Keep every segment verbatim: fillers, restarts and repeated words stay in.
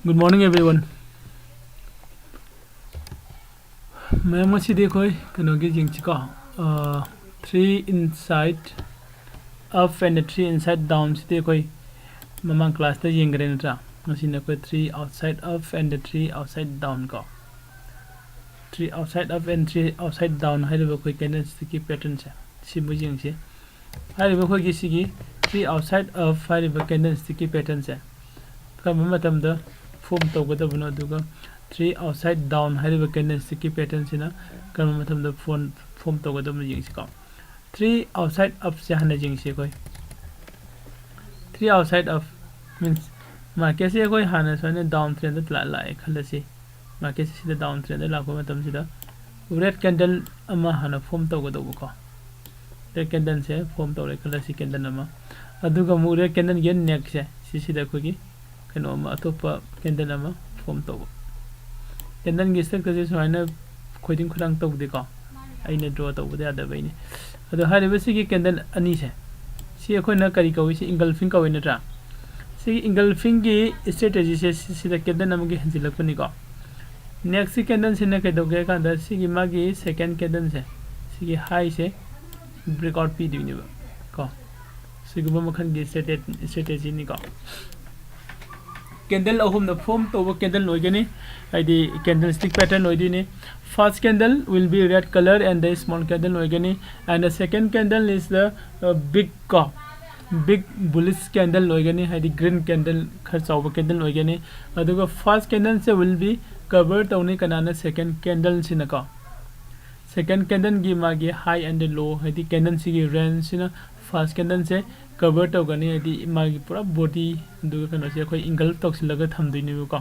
Good morning, everyone. ꯃꯌꯥꯝ, ꯉꯁꯤꯗꯤ ꯑꯩꯈꯣꯏ ꯀꯩꯅꯣꯒꯤ ꯌꯦꯡꯁꯤꯀꯣ, three inside up and three inside down ꯁꯤꯗꯤ ꯑꯩꯈꯣꯏ ꯃꯃꯥꯡ class ꯇ ꯌꯦꯡꯈ꯭ꯔꯦ ꯅꯠꯇ꯭ꯔꯥ? ꯉꯁꯤꯅ ꯑꯩꯈꯣꯏ three outside up and three outside down ꯀꯣ, three outside up and three outside down ꯍꯥꯏꯔꯤꯕ ꯑꯩꯈꯣꯏ candlestick ꯀꯤ pattern ꯁꯦ ꯁꯤꯕꯨ ꯌꯦꯡꯁꯤ꯫ ꯍꯥꯏꯔꯤꯕ ꯑꯩꯈꯣꯏꯒꯤ ꯁꯤꯒꯤ three outside up ꯍꯥꯏꯔꯤꯕ candlestick ꯀꯤ pattern ꯁꯦ ꯀꯔꯝꯕ ꯃꯇꯝꯗ form ꯇꯧꯒꯗꯕꯅꯣ, ꯑꯗꯨꯒ three outside down ꯍꯥꯏꯔꯤꯕ candlestick ꯀꯤ pattern ꯁꯤꯅ ꯀꯔꯝꯕ ꯃꯇꯝꯗ form form ꯇꯧꯒꯗꯕꯅꯣ ꯌꯦꯡꯁꯤꯀꯣ꯫ Three outside up ꯁꯦ ꯍꯥꯟꯅ ꯌꯦꯡꯁꯤ ꯑꯩꯈꯣꯏ꯫ Three outside up means market ꯁꯦ ꯑꯩꯈꯣꯏ ꯍꯥꯟꯅ ꯁꯨꯃꯥꯏꯅ down trend ꯗ ꯂꯥꯛꯑꯦ ꯈꯜꯂꯁꯤ꯫ Market ꯁꯦ ꯁꯤꯗ down trend ꯗ ꯂꯥꯛꯄ ꯃꯇꯝꯁꯤꯗ red candle ꯑꯃ ꯍꯥꯟꯅ form ꯇꯧꯒꯗꯧꯕꯀꯣ꯫ Red candle ꯁꯦ form ꯇꯧꯔꯦ ꯈꯜꯂꯁꯤ, candle ꯑꯃ꯫ ꯑꯗꯨꯒ ꯑꯃꯨꯛ red candle ꯒꯤ next ꯁꯦ ꯁꯤꯁꯤꯗ ꯑꯩꯈꯣꯏꯒꯤ ꯀꯩꯅꯣ ꯑꯃ, ꯑꯇꯣꯞꯄ candle ꯑꯃ form ꯇꯧꯕ꯫ Candle ꯒꯤ structure ꯁꯦ ꯁꯨꯃꯥꯏꯅ ꯈꯣꯏꯗꯤꯡ ꯈꯣꯏꯗꯥꯡ ꯇꯧꯗꯦꯀꯣ, ꯑꯩꯅ draw ꯇꯧꯕꯗ ꯌꯥꯗꯕꯩꯅꯤ꯫ ꯑꯗꯣ ꯍꯥꯏꯔꯤꯕ ꯁꯤꯒꯤ candle ꯑꯅꯤꯁꯦ, ꯁꯤ ꯑꯩꯈꯣꯏꯅ ꯀꯔꯤ ꯀꯧꯏ? ꯁꯤ engulfing ꯀꯧꯏ ꯅꯠꯇ꯭ꯔꯥ? ꯁꯤꯒꯤ engulfing ꯒꯤ strategy ꯁꯦ ꯁꯤ-, ꯁꯤꯗ candle ꯑꯃꯒꯤ ꯍꯦꯟꯖꯤꯜꯂꯛꯄꯅꯤꯀꯣ꯫ Next ꯀꯤ candle ꯁꯤꯅ ꯀꯩꯗꯧꯒꯦ ꯍꯥꯏ ꯀꯥꯟꯗ ꯁꯤꯒꯤ ꯃꯥꯒꯤ second candle ꯁꯦ, ꯁꯤꯒꯤ high ꯁꯦ breakout ꯄꯤꯗꯣꯏꯅꯦꯕ ꯀꯣ꯫ ꯁꯤꯒꯨꯝꯕ ꯃꯈꯜꯒꯤ strate-, strategy ꯅꯤꯀꯣ꯫ Candle ꯑꯍꯨꯝꯅ form ꯇꯧꯕ candle ꯑꯣꯏꯒꯅꯤ, ꯍꯥꯏꯗꯤ candlestick pattern ꯑꯣꯏꯗꯣꯏꯅꯤ꯫ First candle will be red color and the small candle ꯑꯣꯏꯒꯅꯤ, and the second candle is the, uh, big ꯀꯣ, big bullish candle ꯑꯣꯏꯒꯅꯤ, ꯍꯥꯏꯗꯤ green candle ꯈꯔ ꯆꯥꯎꯕ candle ꯑꯣꯏꯒꯅꯤ꯫ ꯑꯗꯨꯒ first candle say will be cover ꯇꯧꯅꯤ ꯀꯅꯥꯅ? Second candle ꯁꯤꯅꯀꯣ꯫ Second candle ꯒꯤ ꯃꯥꯒꯤ high and low, ꯍꯥꯏꯗꯤ candle ꯁꯤꯒꯤ range ꯁꯤꯅ first candle ꯁꯦ cover ꯇꯧꯒꯅꯤ, ꯍꯥꯏꯗꯤ ꯃꯥꯒꯤ ꯄꯨꯔꯥ body, ꯑꯗꯨꯒ ꯀꯩꯅꯣꯁꯦ ꯑꯩꯈꯣꯏ engulf ꯇꯧꯁꯤꯜꯂꯒ ꯊꯝꯗꯣꯏꯅꯦꯕꯀꯣ꯫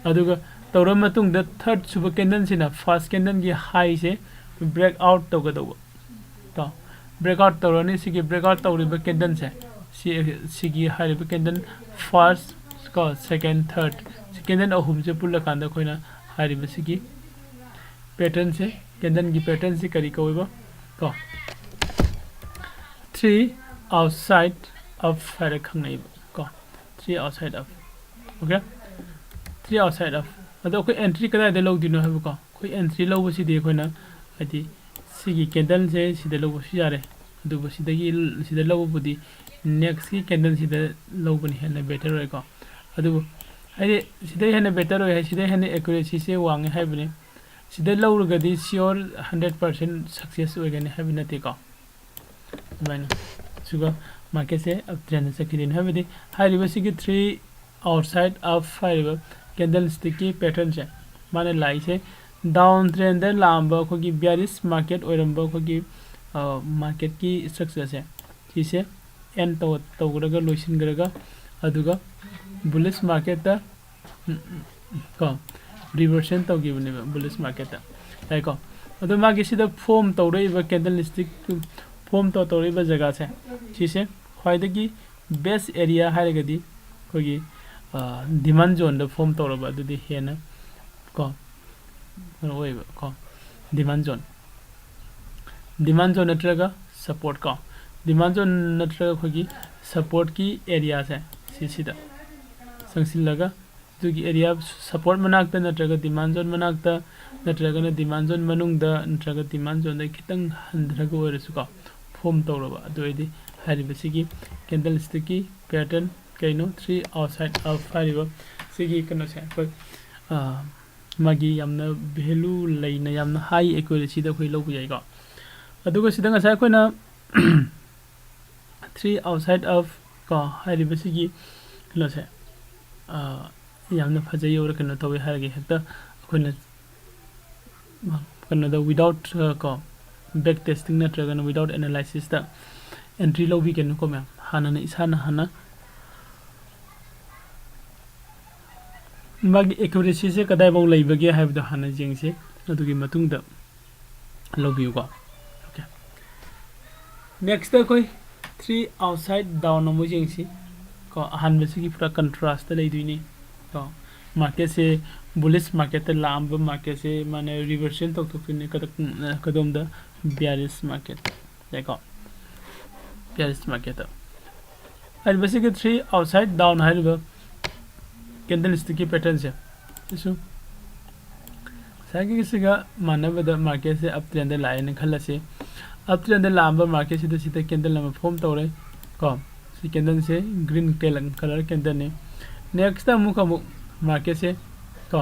ꯑꯗꯨꯒ ꯇꯧꯔ ꯃꯇꯨꯡꯗ third ꯁꯨꯕ candle ꯁꯤꯅ first candle ꯒꯤ high ꯁꯦ break out ꯇꯧꯒꯗꯧꯕ꯫ ꯀꯣ, break out ꯇꯧꯔꯅꯤ꯫ ꯁꯤꯒꯤ break out ꯇꯧꯔꯤꯕ candle ꯁꯦ, ꯁꯤ, ꯁꯤꯒꯤ ꯍꯥꯏꯔꯤꯕ candle first ꯀꯣ, second, third, ꯁꯤ candle ꯑꯍꯨꯝꯁꯦ ꯄꯨꯜꯂꯀꯥꯟꯗ ꯑꯩꯈꯣꯏꯅ ꯍꯥꯏꯔꯤꯕ ꯁꯤꯒꯤ pattern ꯁꯦ, candle ꯒꯤ pattern ꯁꯦ ꯀꯔꯤ ꯀꯧꯋꯦꯕ? ꯀꯣ, three outside up ꯍꯥꯏꯔ ꯈꯪꯅꯩꯕ ꯀꯣ, three outside up꯫ Okay? Three outside of. ꯑꯗꯣ ꯑꯩꯈꯣꯏ entry ꯀꯗꯥꯏꯗ ꯂꯧꯗꯣꯏꯅꯣ ꯍꯥꯏꯕꯀꯣ? ꯑꯩꯈꯣꯏ entry ꯂꯧꯕꯁꯤꯗꯤ ꯑꯩꯈꯣꯏꯅ ꯍꯥꯏꯗꯤ ꯁꯤꯒꯤ candleꯁꯦ ꯁꯤꯗ ꯂꯧꯕꯁꯨ ꯌꯥꯔꯦ, ꯑꯗꯨꯕꯨ ꯁꯤꯗꯒꯤ, ꯁꯤꯗ ꯂꯧꯕꯕꯨꯗꯤ nextꯀꯤ candleꯁꯤꯗ ꯂꯧꯕꯅ ꯍꯦꯟꯅ better ꯑꯣꯏꯀꯣ꯫ ꯑꯗꯨꯕꯨ ꯍꯥꯏꯗꯤ ꯁꯤꯗꯩ ꯍꯦꯟꯅ better ꯑꯣꯏ ꯍꯥꯏ, ꯁꯤꯗꯩ ꯍꯦꯟꯅ accuracyꯁꯦ ꯋꯥꯡꯉꯦ ꯍꯥꯏꯕꯅꯤ꯫ ꯁꯤꯗ ꯂꯧꯔꯒꯗꯤ sure hundred percent success ꯑꯣꯏꯒꯅꯤ ꯍꯥꯏꯕ ꯅꯠꯇꯦꯀꯣ꯫ ꯑꯗꯨꯃꯥꯏꯅ ꯁꯤꯒ marketꯁꯦ uptrendꯗ ꯆꯠꯈꯤꯗꯣꯏꯅꯤ꯫ ꯍꯥꯏꯕꯗꯤ ꯍꯥꯏꯔꯤꯕꯁꯤꯒꯤ three outside of ꯍꯥꯏꯔꯤꯕ candlestickꯀꯤ patternꯁꯦ, ꯃꯥꯅ ꯂꯥꯛꯏꯁꯦ downtrendꯗ ꯂꯥꯛꯑꯝꯕ ꯑꯩꯈꯣꯏꯒꯤ bearish market ꯑꯣꯏꯔꯝꯕ ꯑꯩꯈꯣꯏꯒꯤ marketꯀꯤ structureꯁꯦ, ꯁꯤꯁꯦ end ꯇꯧ-, ꯇꯧꯈ꯭ꯔꯒ, ꯂꯣꯏꯁꯤꯟꯈ꯭ꯔꯒ, ꯑꯗꯨꯒ bullish marketꯇ ꯎꯝ, ꯎꯝ, ꯎꯝ, ꯀꯣ, reversal ꯇꯧꯈꯤꯕꯅꯦꯕ bullish marketꯇ, ꯌꯥꯏꯀꯣ꯫ ꯑꯗꯣ ꯃꯥꯒꯤ ꯁꯤꯗ form ꯇꯧꯔꯛꯏꯕ candlestick form ꯇꯧ-, ꯇꯧꯔꯛꯏꯕ ꯖꯒꯥꯁꯦ, ꯁꯤꯁꯦ ꯈ꯭ꯋꯥꯏꯗꯒꯤ best area ꯍꯥꯏꯔꯒꯗꯤ ꯑꯩꯈꯣꯏꯒꯤ demand zoneꯗ form ꯇꯧꯔꯕ ꯑꯗꯨꯗꯤ ꯍꯦꯟꯅ ꯀꯣ ꯀꯩꯅꯣ ꯑꯣꯏꯌꯦꯕ ꯀꯣ, demand zone, demand zone ꯅꯠꯇ꯭ꯔꯒ support ꯀꯣ, demand zone ꯅꯠꯇ꯭ꯔꯒ ꯑꯩꯈꯣꯏꯒꯤ supportꯀꯤ areaꯁꯦ ꯁꯤꯁꯤꯗ ꯆꯪꯁꯤꯜꯂꯒ ꯑꯗꯨꯒꯤ area support ꯃꯅꯥꯛꯇ ꯅꯠꯇ꯭ꯔꯒ demand zone ꯃꯅꯥꯛꯇ ꯅꯠꯇ꯭ꯔꯒꯅ demand zone ꯃꯅꯨꯡꯗ ꯅꯠꯇ꯭ꯔꯒ demand zoneꯗ ꯈꯤꯇꯪ ꯍꯟꯊꯔꯒ ꯑꯣꯏꯔꯁꯨꯀꯣ form ꯇꯧꯔꯕ ꯑꯗꯨ ꯑꯣꯏꯔꯗꯤ ꯍꯥꯏꯔꯤꯕꯁꯤꯒꯤ candlestickꯀꯤ pattern ꯀꯩꯅꯣ three outside of ꯍꯥꯏꯔꯤꯕ ꯁꯤꯒꯤ ꯀꯩꯅꯣꯁꯦ ꯑꯩꯈꯣꯏ ꯃꯥꯒꯤ ꯌꯥꯝꯅ value ꯂꯩꯅ ꯌꯥꯝꯅ high accuracyꯗ ꯑꯩꯈꯣꯏ ꯂꯧꯕ ꯌꯥꯏꯀꯣ꯫ ꯑꯗꯨꯒ ꯁꯤꯗ ꯉꯁꯥꯏ ꯑꯩꯈꯣꯏꯅ three outside of ꯀꯣ ꯍꯥꯏꯔꯤꯕꯁꯤꯒꯤ ꯀꯩꯅꯣꯁꯦ ꯌꯥꯝꯅ ꯐꯖꯩ ꯑꯣꯔ ꯀꯩꯅꯣ ꯇꯧꯋꯦ ꯍꯥꯏꯔꯒꯦ ꯍꯦꯛꯇ ꯑꯩꯈꯣꯏꯅ ꯀꯩꯅꯣꯗ without ꯀꯣ back testing ꯅꯠꯇ꯭ꯔꯒꯅ without analysisꯇ entry ꯂꯧꯕꯤꯒꯅꯨꯀꯣ ꯃꯌꯥꯝ꯫ ꯍꯥꯟꯅꯅ ꯏꯁꯥꯅ ꯍꯥꯟꯅ ꯃꯥꯒꯤ accuracyꯁꯦ ꯀꯗꯥꯏꯐꯥꯎ ꯂꯩꯕꯒꯦ ꯍꯥꯏꯕꯗꯣ ꯍꯥꯟꯅ ꯌꯦꯡꯁꯤ, ꯑꯗꯨꯒꯤ ꯃꯇꯨꯡꯗ ꯂꯧꯕꯤꯌꯨꯀꯣ꯫ Okay, next ꯑꯩꯈꯣꯏ three outside down ꯑꯃꯨꯛ ꯌꯦꯡꯁꯤ ꯀꯣ꯫ ꯑꯍꯥꯟꯕꯁꯤꯒꯤ ꯄꯨꯔꯥ contrastꯇ ꯂꯩꯗꯣꯏꯅꯤ ꯀꯣ꯫ Marketꯁꯦ bullish marketꯇ ꯂꯥꯛꯑꯝꯕ marketꯁꯦ ꯃꯥꯅ reversal ꯇꯧꯊꯣꯛꯇꯣꯏꯅꯤ ꯀꯗ-, ꯀꯗꯣꯝꯗ? Bearish market, ꯌꯥꯏꯀꯣ꯫ Bearish marketꯇ ꯍꯥꯏꯔꯤꯕꯁꯤꯒꯤ three outside down ꯍꯥꯏꯔꯤꯕ ꯀꯦꯟꯗꯜ ꯁ꯭ꯇꯤꯛꯀꯤ ꯄꯦꯇꯔꯟꯁꯦ ꯁꯤꯁꯨ ꯉꯁꯥꯏꯒꯤꯁꯤꯒ ꯃꯥꯟꯅꯕꯗ ꯃꯥꯔꯀꯦꯠꯁꯦ ꯑꯞ ꯇ꯭ꯔꯦꯟꯗ ꯂꯥꯛꯑꯦꯅ ꯈꯜꯂꯁꯤ꯫ ꯑꯞ ꯇ꯭ꯔꯦꯟꯗ ꯂꯥꯛꯑꯝꯕ ꯃꯥꯔꯀꯦꯠꯁꯤꯗ ꯁꯤꯗ ꯀꯦꯟꯗꯜ ꯑꯃ ꯐꯣꯝ ꯇꯧꯔꯦ ꯀꯣ꯫ ꯁꯤ ꯀꯦꯟꯗꯜꯁꯦ ꯒ꯭ꯔꯤꯟ ꯀꯂꯔ ꯀꯦꯟꯗꯜꯅꯤ꯫ ꯅꯦꯛꯁꯇ ꯑꯃꯨꯛ ꯑꯃꯨꯛ ꯃꯥꯔꯀꯦꯠꯁꯦ ꯀꯣ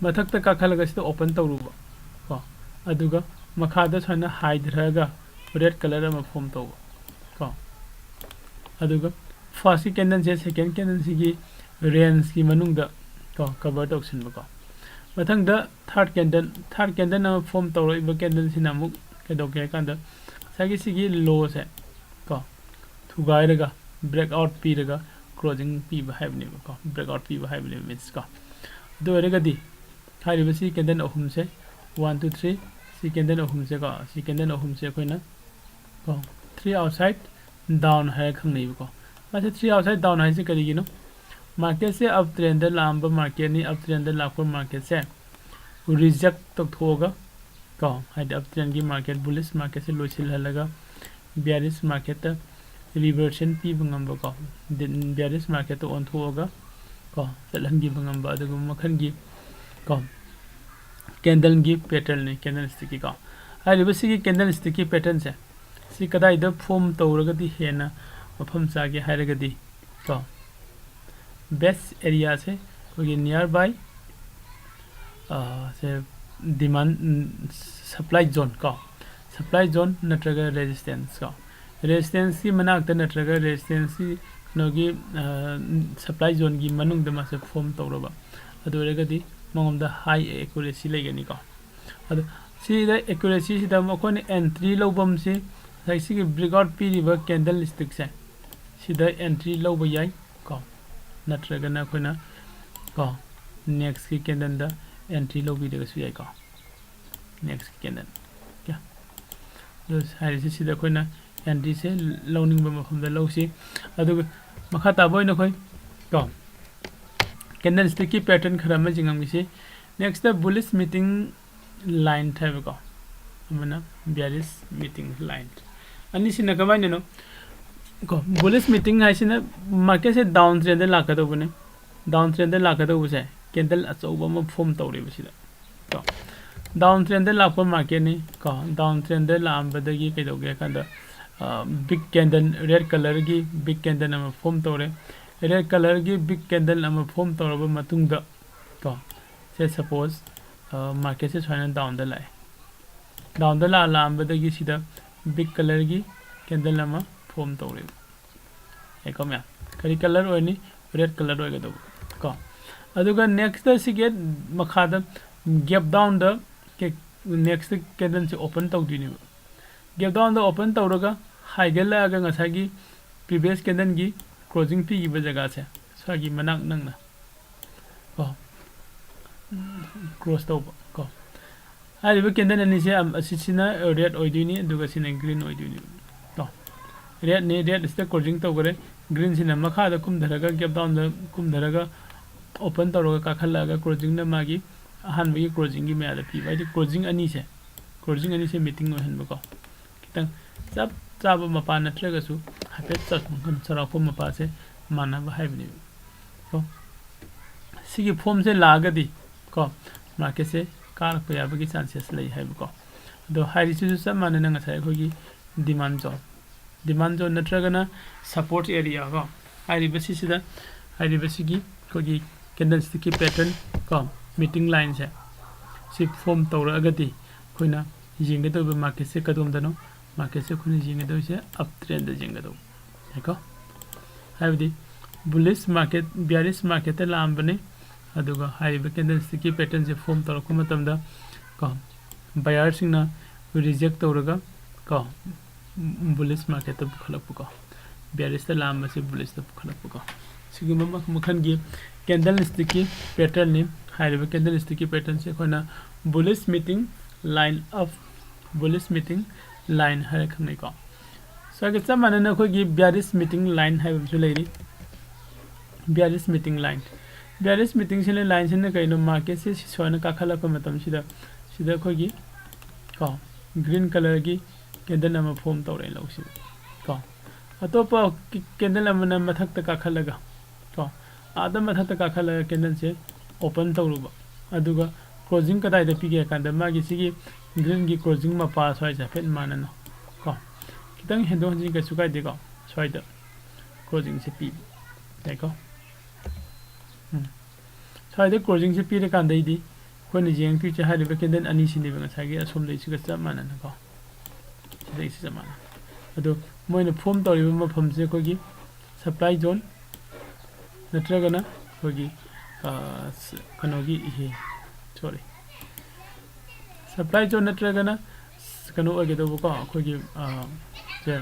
ꯃꯊꯛꯇ ꯀꯥꯈꯠꯂꯒ ꯁꯤꯗ ꯑꯣꯄꯟ ꯇꯧꯔꯨꯕ ꯀꯣ, ꯑꯗꯨꯒ ꯃꯈꯥꯗ ꯁꯨꯃꯥꯏꯅ ꯍꯥꯏꯊꯔꯒ ꯔꯦꯗ ꯀꯂꯔ ꯑꯃ ꯐꯣꯝ ꯇꯧꯕ ꯀꯣ꯫ ꯑꯗꯨꯒ ꯐꯥꯔꯁꯀꯤ ꯀꯦꯟꯗꯜꯁꯦ ꯁꯦꯀꯦꯟ ꯀꯦꯟꯗꯜꯁꯤꯒꯤ ꯔꯦꯟꯖꯀꯤ ꯃꯅꯨꯡꯗ ꯀꯣ ꯀꯚꯔ ꯇꯧꯁꯤꯟꯕ ꯀꯣ꯫ ꯃꯊꯪꯗ ꯊꯥꯔꯠ ꯀꯦꯟꯗꯜ, ꯊꯥꯔꯠ ꯀꯦꯟꯗꯜ ꯑꯃ ꯐꯣꯝ ꯇꯧꯔꯛꯏꯕ ꯀꯦꯟꯗꯜꯁꯤꯅ ꯑꯃꯨꯛ ꯀꯩꯗꯧꯒꯦ ꯍꯥꯏ ꯀꯥꯟꯗ ꯉꯁꯥꯏꯒꯤ ꯁꯤꯒꯤ ꯂꯣꯁꯦ ꯀꯣ ꯊꯨꯒꯥꯏꯔꯒ ꯕ꯭ꯔꯦꯛ ꯑꯥꯎꯠ ꯄꯤꯔꯒ ꯀ꯭ꯂꯣꯖꯤꯡ ꯄꯤꯕ ꯍꯥꯏꯕꯅꯦꯕꯀꯣ, ꯕ꯭ꯔꯦꯛ ꯑꯥꯎꯠ ꯄꯤꯕ ꯍꯥꯏꯕꯅꯦꯕ ꯃꯤꯟꯁ ꯀꯣ꯫ ꯑꯗꯨ ꯑꯣꯏꯔꯒꯗꯤ ꯍꯥꯏꯔꯤꯕꯁꯤ ꯀꯦꯟꯗꯜ ꯑꯍꯨꯝꯁꯦ, ꯋꯥꯟ ꯇꯨ ꯊ꯭ꯔꯤ, ꯁꯤ ꯀꯦꯟꯗꯜ ꯑꯍꯨꯝꯁꯦꯀꯣ, ꯁꯤ ꯀꯦꯟꯗꯜ ꯑꯍꯨꯝꯁꯦ ꯑꯩꯈꯣꯏꯅ ꯀꯣ ꯊ꯭ꯔꯤ ꯑꯥꯎꯠꯁꯥꯏꯠ ꯗꯥꯎꯟ ꯍꯥꯏꯔꯒ ꯈꯪꯅꯩꯕꯀꯣ꯫ ꯃꯥꯁꯦ ꯊ꯭ꯔꯤ ꯑꯥꯎꯠꯁꯥꯏꯠ ꯗꯥꯎꯟ ꯍꯥꯏꯁꯦ ꯀꯔꯤꯒꯤꯅꯣ? ꯃꯥꯔꯀꯦꯠꯁꯦ ꯑꯞ ꯇ꯭ꯔꯦꯟꯗ ꯂꯥꯛꯑꯝꯕ ꯃꯥꯔꯀꯦꯠꯅꯤ꯫ ꯑꯞ ꯇ꯭ꯔꯦꯟꯗ ꯂꯥꯛꯄ ꯃꯥꯔꯀꯦꯠꯁꯦ ꯔꯤꯖꯦꯛ ꯇꯧꯊꯣꯛꯑꯒ ꯀꯣ, ꯍꯥꯏꯗꯤ ꯑꯞ ꯇ꯭ꯔꯦꯟꯒꯤ ꯃꯥꯔꯀꯦꯠ, ꯕꯨꯂꯤꯁ ꯃꯥꯔꯀꯦꯠꯁꯦ ꯂꯣꯏꯁꯤꯜꯍꯜꯂꯒ ꯕꯤꯌꯥꯔꯤꯁ ꯃꯥꯔꯀꯦꯠꯇ ꯔꯤꯚꯔꯁꯟ ꯄꯤꯕ ꯉꯝꯕ ꯀꯣ, ꯕꯤꯌꯥꯔꯤꯁ ꯃꯥꯔꯀꯦꯠꯇ ꯑꯣꯟꯊꯣꯛꯑꯒ ꯀꯣ ꯆꯠꯍꯟꯈꯤꯕ ꯉꯝꯕ ꯑꯗꯨꯒꯨꯝꯕ ꯃꯈꯜꯒꯤ ꯀꯣ ꯀꯦꯟꯗꯜꯒꯤ ꯄꯦꯇꯔꯟꯅꯤ, ꯀꯦꯟꯗꯜ ꯁ꯭ꯇꯤꯛꯀꯤ ꯀꯣ꯫ ꯍꯥꯏꯔꯤꯕ ꯁꯤꯒꯤ ꯀꯦꯟꯗꯜ ꯁ꯭ꯇꯤꯛꯀꯤ ꯄꯦꯇꯔꯟꯁꯦ ꯁꯤ ꯀꯗꯥꯏꯗ ꯐꯣꯝ ꯇꯧꯔꯒꯗꯤ ꯍꯦꯟꯅ ꯃꯐꯝ ꯆꯥꯒꯦ ꯍꯥꯏꯔꯒꯗꯤ ꯀꯣ, ꯕꯦꯁ ꯑꯦꯔꯤꯌꯥꯁꯦ ꯑꯩꯈꯣꯏꯒꯤ ꯅꯤꯌꯔ ꯕꯥꯏ ꯁꯦ ꯗꯤꯃꯥꯟ, ꯁꯄ꯭ꯂꯥꯏ ꯖꯣꯟ ꯀꯣ, ꯁꯄ꯭ꯂꯥꯏ ꯖꯣꯟ ꯅꯠꯇ꯭ꯔꯒ ꯔꯦꯖꯤꯁꯇꯦꯟꯁ ꯀꯣ꯫ ꯔꯦꯖꯤꯁꯇꯦꯟꯁꯀꯤ ꯃꯅꯥꯛꯇ ꯅꯠꯇ꯭ꯔꯒ ꯔꯦꯖꯤꯁꯇꯦꯟꯁꯀꯤ ꯀꯩꯅꯣꯒꯤ ꯁꯄ꯭ꯂꯥꯏ ꯖꯣꯟꯒꯤ ꯃꯅꯨꯡꯗ ꯃꯥꯁꯦ ꯐꯣꯝ ꯇꯧꯔꯕ, ꯑꯗꯨ ꯑꯣꯏꯔꯒꯗꯤ ꯃꯉꯣꯟꯗ ꯍꯥꯏ ꯑꯦꯀꯨꯔꯦꯁꯤ ꯂꯩꯒꯅꯤꯀꯣ꯫ ꯑꯗꯣ ꯁꯤꯗ ꯑꯦꯀꯨꯔꯦꯁꯤꯁꯤꯗ ꯑꯃꯨꯛ ꯑꯩꯈꯣꯏꯅ ꯑꯦꯟꯇ꯭ꯔꯤ ꯂꯧꯐꯝꯁꯤ ꯉꯁꯥꯏ ꯁꯤꯒꯤ ꯕ꯭ꯔꯦꯛ ꯑꯥꯎꯠ ꯄꯤꯔꯤꯕ ꯀꯦꯟꯗꯜ ꯁ꯭ꯇꯤꯛꯁꯦ ꯁꯤꯗ ꯑꯦꯟꯇ꯭ꯔꯤ ꯂꯧꯕ ꯌꯥꯏ ꯀꯣ, ꯅꯠꯇ꯭ꯔꯒꯅ ꯑꯩꯈꯣꯏꯅ ꯀꯣ ꯅꯦꯛꯁꯀꯤ ꯀꯦꯟꯗꯜꯗ ꯑꯦꯟꯇ꯭ꯔꯤ ꯂꯧꯕꯤꯔꯒꯁꯨ ꯌꯥꯏꯀꯣ꯫ ꯅꯦꯛꯁꯀꯤ ꯀꯦꯟꯗꯜ ꯑꯗꯨ ꯍꯥꯏꯔꯤꯁꯤ ꯁꯤꯗ ꯑꯩꯈꯣꯏꯅ ꯑꯦꯟꯇ꯭ꯔꯤꯁꯦ ꯂꯧꯅꯤꯡꯕ ꯃꯐꯝꯗ ꯂꯧꯁꯤ꯫ ꯑꯗꯨꯒ ꯃꯈꯥ ꯇꯥꯕ ꯑꯣꯏꯅ ꯑꯩꯈꯣꯏ ꯀꯣ ꯀꯦꯟꯗꯜ ꯁ꯭ꯇꯤꯛꯀꯤ ꯄꯦꯇꯔꯟ ꯈꯔ ꯑꯃ ꯌꯦꯡꯉꯝꯃꯤꯁꯤ꯫ ꯅꯦꯛꯁꯇ ꯕꯨꯂꯤꯁ ꯃꯤꯇꯤꯡ ꯂꯥꯏꯟ ꯍꯥꯏꯕꯀꯣ, ꯑꯃꯅ ꯕꯤꯌꯥꯔꯤꯁ ꯃꯤꯇꯤꯡ ꯂꯥꯏꯟ꯫ ꯑꯅꯤꯁꯤꯅ ꯀꯃꯥꯏꯅꯅꯣ? ꯀꯣ ꯕꯨꯂꯤꯁ ꯃꯤꯇꯤꯡ ꯍꯥꯏꯁꯤꯅ ꯃꯥꯔꯀꯦꯠꯁꯦ ꯗꯥꯎꯟ ꯇ꯭ꯔꯦꯟꯗ ꯂꯥꯛꯀꯗꯧꯕꯅꯤ꯫ Down trendꯗ ꯂꯥꯛꯀꯗꯧꯕꯁꯦ candle ꯑꯆꯧꯕ ꯑꯃ form ꯇꯧꯔꯦꯕ ꯁꯤꯗ ꯀꯣ꯫ Down trendꯗ ꯂꯥꯛꯄ marketꯅꯤ ꯀꯣ꯫ Down trendꯗ ꯂꯥꯛꯑꯝꯕꯗꯒꯤ ꯀꯩꯗꯧꯒꯦ ꯍꯥꯏ ꯀꯥꯟꯗ big candle, red colorꯒꯤ big candle ꯑꯃ form ꯇꯧꯔꯦ꯫ Red colorꯒꯤ big candle ꯑꯃ form ꯇꯧꯔꯕ ꯃꯇꯨꯡꯗ ꯀꯣ, ꯁꯦ suppose marketꯁꯦ ꯁꯨꯃꯥꯏꯅ downꯗ ꯂꯥꯛꯑꯦ꯫ Downꯗ ꯂꯥꯛ ꯂꯥꯛꯑꯝꯕꯗꯒꯤ ꯁꯤꯗ big colorꯒꯤ candle ꯑꯃ form ꯇꯧꯔꯦꯕ꯫ ꯌꯥꯏꯀꯣ ꯃꯌꯥꯝ? ꯀꯔꯤ color ꯑꯣꯏꯔꯅꯤ? Red color ꯑꯣꯏꯒꯗꯧꯕ ꯀꯣ꯫ ꯑꯗꯨꯒ nextꯇ ꯁꯤꯒꯤ ꯃꯈꯥꯗ gap downꯗ next candleꯁꯦ open ꯇꯧꯗꯣꯏꯅꯦꯕ꯫ Gap downꯗ open ꯇꯧꯔꯒ ꯍꯥꯏꯒꯠꯂꯛꯑꯒ ꯉꯁꯥꯏꯒꯤ previous candleꯒꯤ closing ꯄꯤꯈꯤꯕ ꯖꯒꯥꯁꯦ ꯁ꯭ꯋꯥꯏꯒꯤ ꯃꯅꯥꯛ ꯅꯛꯅ ꯀꯣ, cross ꯇꯧꯕ ꯀꯣ꯫ ꯍꯥꯏꯔꯤꯕ candle ꯑꯅꯤꯁꯦ, ꯑꯁꯤꯁꯤꯅ red ꯑꯣꯏꯗꯣꯏꯅꯤ, ꯑꯗꯨꯒ ꯁꯤꯅ green ꯑꯣꯏꯗꯣꯏꯅꯤ ꯀꯣ꯫ Redꯅꯤ, red ꯑꯁꯤꯗ closing ꯇꯧꯈꯔꯦ꯫ Greenꯁꯤꯅ ꯃꯈꯥꯗ ꯀꯨꯝꯊꯔꯒ, gap downꯗ ꯀꯨꯝꯊꯔꯒ open ꯇꯧꯔꯒ ꯀꯥꯈꯠꯂꯛꯑꯒ closingꯅ ꯃꯥꯒꯤ ꯑꯍꯥꯟꯕꯒꯤ closingꯒꯤ ꯃꯌꯥꯗ ꯄꯤꯕ, ꯍꯥꯏꯗꯤ closing ꯑꯅꯤꯁꯦ, closing ꯑꯅꯤꯁꯦ meeting ꯑꯣꯏꯍꯟꯕꯀꯣ꯫ ꯈꯤꯇꯪ ꯆꯞ ꯆꯥꯕ ꯃꯄꯥ ꯅꯠꯇ꯭ꯔꯒꯁꯨ ꯍꯥꯏꯐꯦꯠ ꯆꯥꯎꯔꯥꯛꯄ ꯃꯄꯥꯁꯦ ꯃꯥꯟꯅꯕ ꯍꯥꯏꯕꯅꯦꯕ ꯀꯣ꯫ ꯁꯤꯒꯤ formꯁꯦ ꯂꯥꯛꯑꯒꯗꯤ ꯀꯣ, marketꯁꯦ ꯀꯥꯔꯛꯄ ꯌꯥꯕꯒꯤ chances ꯂꯩ ꯍꯥꯏꯕꯀꯣ꯫ ꯑꯗꯣ ꯍꯥꯏꯔꯤꯁꯤꯁꯨ ꯆꯞ ꯃꯥꯟꯅꯅ ꯉꯁꯥꯏ ꯑꯩꯈꯣꯏꯒꯤ demand zone, demand zone ꯅꯠꯇ꯭ꯔꯒꯅ support area ꯀꯣ, ꯍꯥꯏꯔꯤꯕꯁꯤꯁꯤꯗ, ꯍꯥꯏꯔꯤꯕꯁꯤꯒꯤ ꯑꯩꯈꯣꯏꯒꯤ candlestickꯀꯤ pattern ꯀꯣ, meeting lineꯁꯦ ꯁꯤ form ꯇꯧꯔꯛꯑꯒꯗꯤ ꯑꯩꯈꯣꯏꯅ ꯌꯦꯡꯒꯗꯧꯔꯤꯕ marketꯁꯦ ꯀꯗꯣꯝꯗꯅꯣ? Marketꯁꯦ ꯑꯩꯈꯣꯏꯅ ꯌꯦꯡꯒꯗꯧꯔꯤꯁꯦ uptrendꯗ ꯌꯦꯡꯒꯗꯧꯕ ꯌꯥꯏꯀꯣ꯫ ꯍꯥꯏꯕꯗꯤ bullish market, bearish marketꯇ ꯂꯥꯛꯑꯝꯕꯅꯤ, ꯑꯗꯨꯒ ꯍꯥꯏꯔꯤꯕ candlestickꯀꯤ patternꯁꯦ form ꯇꯧꯔꯛꯄ ꯃꯇꯝꯗ ꯀꯣ, buyerꯁꯤꯡꯅ reject ꯇꯧꯔꯒ ꯀꯣ, bullish marketꯇ ꯄꯨꯈꯠꯂꯛꯄꯀꯣ, bearishꯇ ꯂꯥꯛꯑꯝꯕꯁꯦ bullishꯇ ꯄꯨꯈꯠꯂꯛꯄꯀꯣ꯫ ꯁꯤꯒꯨꯝꯕ ꯃꯈꯜ ꯃꯈꯜꯒꯤ candlestickꯀꯤ patternꯅꯤ꯫ ꯍꯥꯏꯔꯤꯕ candlestickꯀꯤ patternꯁꯦ ꯑꯩꯈꯣꯏꯅ bullish meeting line of, bullish meeting line ꯍꯥꯏꯔ ꯈꯪꯅꯩꯀꯣ꯫ ꯁ꯭ꯋꯥꯏꯒ ꯆꯞ ꯃꯥꯟꯅꯅ ꯑꯩꯈꯣꯏꯒꯤ bearish meeting line ꯍꯥꯏꯕ ꯑꯃꯁꯨ ꯂꯩꯔꯤ꯫ Bearish meeting line, bearish meetingꯁꯤꯅ, lineꯁꯤꯅ ꯀꯩꯅꯣ? Marketꯁꯦ ꯁꯤ ꯁꯨꯃꯥꯏꯅ ꯀꯥꯈꯠꯂꯛꯄ ꯃꯇꯝꯁꯤꯗ ꯁꯤꯗ ꯑꯩꯈꯣꯏꯒꯤ ꯀꯣ, green colorꯒꯤ candle ꯑꯃ form ꯇꯧꯔꯛꯑꯦ ꯂꯧꯁꯤꯕ ꯀꯣ꯫ ꯑꯇꯣꯞꯄ candle ꯑꯃꯅ ꯃꯊꯛꯇ ꯀꯥꯈꯠꯂꯒ ꯀꯣ, ꯑꯥꯗ ꯃꯊꯛꯇ ꯀꯥꯈꯠꯂꯒ candleꯁꯦ open ꯇꯧꯔꯨꯕ, ꯑꯗꯨꯒ closing ꯀꯗꯥꯏꯗ ꯄꯤꯒꯦ ꯍꯥꯏ ꯀꯥꯟꯗ ꯃꯥꯒꯤ ꯁꯤꯒꯤ greenꯒꯤ closing ꯃꯄꯥ ꯁ꯭ꯋꯥꯏꯁꯦ ꯍꯥꯏꯐꯦꯠ ꯃꯥꯟꯅꯅ ꯀꯣ, ꯈꯤꯇꯪ ꯍꯦꯟꯗꯣꯛ ꯍꯦꯟꯖꯤꯟ ꯀꯩꯁꯨ ꯀꯥꯏꯗꯦꯀꯣ, ꯁ꯭ꯋꯥꯏꯗ closingꯁꯦ ꯄꯤꯕ ꯌꯥꯏꯀꯣ꯫ ꯎꯝ꯫ ꯁ꯭ꯋꯥꯏꯗ closingꯁꯦ ꯄꯤꯔꯀꯥꯟꯗꯩꯗꯤ ꯑꯩꯈꯣꯏꯅ ꯌꯦꯡꯉꯛꯇꯣꯏꯁꯦ ꯍꯥꯏꯔꯤꯕ candle ꯑꯅꯤꯁꯤꯅꯦꯕ, ꯉꯁꯥꯏꯒꯤ ꯑꯁꯣꯝꯗꯩꯁꯤꯒ ꯆꯞ ꯃꯥꯟꯅꯅꯀꯣ, ꯁꯤꯗꯩꯁꯤ ꯆꯞ ꯃꯥꯟꯅꯅ꯫ ꯑꯗꯣ ꯃꯣꯏꯅ form ꯇꯧꯔꯤꯕ ꯃꯐꯝꯁꯦ ꯑꯩꯈꯣꯏꯒꯤ supply zone ꯅꯠꯇ꯭ꯔꯒꯅ ꯑꯩꯈꯣꯏꯒꯤ, ꯑ, ꯁ-, ꯀꯩꯅꯣꯒꯤ, ꯏꯍꯦ, sorry, supply zone ꯅꯠꯇ꯭ꯔꯒꯅ ꯀꯩꯅꯣ ꯑꯣꯏꯒꯗꯧꯕꯀꯣ, ꯑꯩꯈꯣꯏꯒꯤ, ꯑ, ꯁꯦ,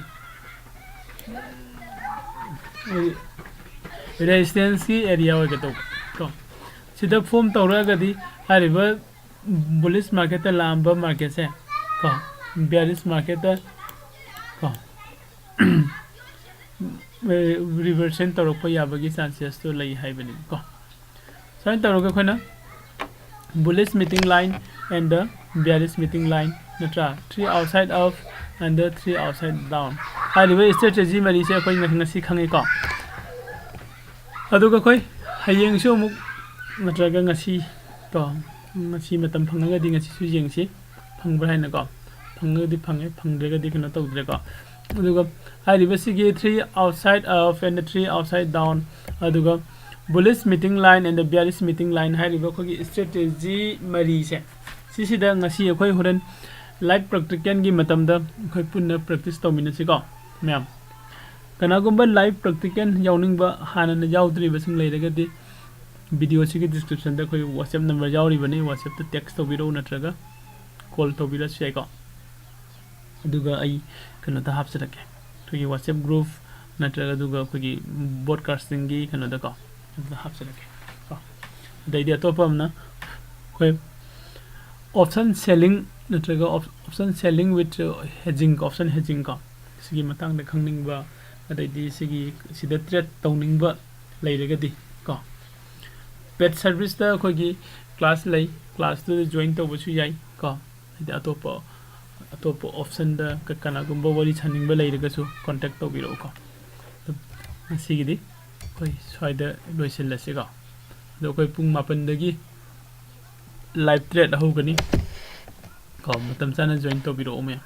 resistanceꯀꯤ area ꯑꯣꯏꯒꯗꯧꯕ ꯀꯣ꯫ ꯁꯤꯗ form ꯇꯧꯔꯛꯑꯒꯗꯤ ꯍꯥꯏꯔꯤꯕ bullish marketꯇ ꯂꯥꯛꯑꯝꯕ marketꯁꯦ ꯀꯣ, bearish marketꯇ ꯀꯣ, reversion ꯇꯧꯔꯛꯄ ꯌꯥꯕꯒꯤ chances ꯇꯣ ꯂꯩ ꯍꯥꯏꯕꯅꯦꯕꯀꯣ꯫ ꯁꯨꯃꯥꯏꯅ ꯇꯧꯔꯒ ꯑꯩꯈꯣꯏꯅ bullish meeting line and the bearish meeting line ꯅꯠꯇ꯭ꯔꯥ, three outside up and the three outside down ꯍꯥꯏꯔꯤꯕ strategy ꯃꯔꯤꯁꯦ ꯑꯩꯈꯣꯏ ꯉ-, ꯉꯁꯤ ꯈꯪꯉꯤꯀꯣ꯫ ꯑꯗꯨꯒ ꯑꯩꯈꯣꯏ ꯍꯌꯦꯡꯁꯨ ꯑꯃꯨꯛ ꯅꯠꯇ꯭ꯔꯒ ꯉꯁꯤ ꯀꯣ, ꯉꯁꯤ ꯃꯇꯝ ꯐꯪꯉꯒꯗꯤ ꯉꯁꯤꯁꯨ ꯌꯦꯡꯁꯤ, ꯐꯪꯕ꯭ꯔꯥ ꯍꯥꯏꯅꯀꯣ꯫ ꯐꯪꯉꯒꯗꯤ ꯐꯪꯉꯦ, ꯐꯪꯗ꯭ꯔꯒꯗꯤ ꯀꯩꯅꯣ ꯇꯧꯗ꯭ꯔꯦꯀꯣ꯫ ꯑꯗꯨꯒ ꯍꯥꯏꯔꯤꯕꯁꯤꯒꯤ three outside up and three outside down, ꯑꯗꯨꯒ bullish meeting line and the bearish meeting line ꯍꯥꯏꯔꯤꯕ ꯑꯩꯈꯣꯏꯒꯤ strategy ꯃꯔꯤꯁꯦ, ꯁꯤꯁꯤꯗ ꯉꯁꯤ ꯑꯩꯈꯣꯏ ꯍꯣꯔꯦꯟ live practicalꯒꯤ ꯃꯇꯝꯗ ꯑꯩꯈꯣꯏ ꯄꯨꯟꯅ practice ꯇꯧꯃꯤꯟꯅꯁꯤꯀꯣ ꯃꯌꯥꯝ꯫ ꯀꯅꯥꯒꯨꯝꯕ live practical ꯌꯥꯎꯅꯤꯡꯕ, ꯍꯥꯟꯅꯅ ꯌꯥꯎꯗ꯭ꯔꯤꯕꯁꯤꯡ ꯂꯩꯔꯒꯗꯤ videoꯁꯤꯒꯤ descriptionꯗ ꯑꯩꯈꯣꯏ WhatsApp number ꯌꯥꯎꯔꯤꯕꯅꯤ, WhatsAppꯇ text ꯇꯧꯕꯤꯔꯛꯎ ꯅꯠꯇ꯭ꯔꯒ call ꯇꯧꯕꯤꯔꯁꯨ ꯌꯥꯏꯀꯣ꯫ ꯑꯗꯨꯒ ꯑꯩ ꯀꯩꯅꯣꯗ ꯍꯥꯞꯆꯔꯛꯀꯦ, ꯑꯩꯈꯣꯏꯒꯤ WhatsApp group ꯅꯠꯇ꯭ꯔꯒ ꯑꯗꯨꯒ ꯑꯩꯈꯣꯏꯒꯤ broadcastingꯒꯤ ꯀꯩꯅꯣꯗꯀꯣ, ꯑꯗꯨꯗ ꯍꯥꯞꯆꯔꯛꯀꯦ ꯀꯣ꯫ ꯑꯗꯩꯗꯤ ꯑꯇꯣꯞꯄ ꯑꯃꯅ ꯑꯩꯈꯣꯏ option selling ꯅꯠꯇ꯭ꯔꯒ op-, option selling with hedging, option hedging ꯀꯣ, ꯁꯤꯒꯤ ꯃꯇꯥꯡꯗ ꯈꯪꯅꯤꯡꯕ, ꯑꯗꯩꯗꯤ ꯁꯤꯒꯤ, ꯁꯤꯗ trade ꯇꯧꯅꯤꯡꯕ ꯂꯩꯔꯒꯗꯤ ꯀꯣ, paid serviceꯇ ꯑꯩꯈꯣꯏꯒꯤ class ꯂꯩ, classꯇꯨꯗ join ꯇꯧꯕꯁꯨ ꯌꯥꯏ ꯀꯣ꯫ ꯍꯥꯏꯗꯤ ꯑꯇꯣꯞꯄ, ꯑꯇꯣꯞꯄ optionꯗ ꯀ-, ꯀꯅꯥꯒꯨꯝꯕ ꯋꯥꯔꯤ ꯁꯥꯅꯤꯡꯕ ꯂꯩꯔꯒꯁꯨ contact ꯇꯧꯕꯤꯔꯛꯎꯀꯣ꯫ ꯑꯗꯨꯝ ꯉꯁꯤꯒꯤꯗꯤ ꯑꯩꯈꯣꯏ ꯁ꯭ꯋꯥꯏꯗ ꯂꯣꯏꯁꯤꯜꯂꯁꯤꯀꯣ꯫ ꯑꯗꯣ ꯑꯩꯈꯣꯏ ꯄꯨꯡ ꯃꯥꯄꯟꯗꯒꯤ live trade ꯍꯧꯒꯅꯤ ꯀꯣ꯫ ꯃꯇꯝ ꯆꯥꯅ join ꯇꯧꯕꯤꯔꯛꯑꯣ ꯃꯌꯥꯝ꯫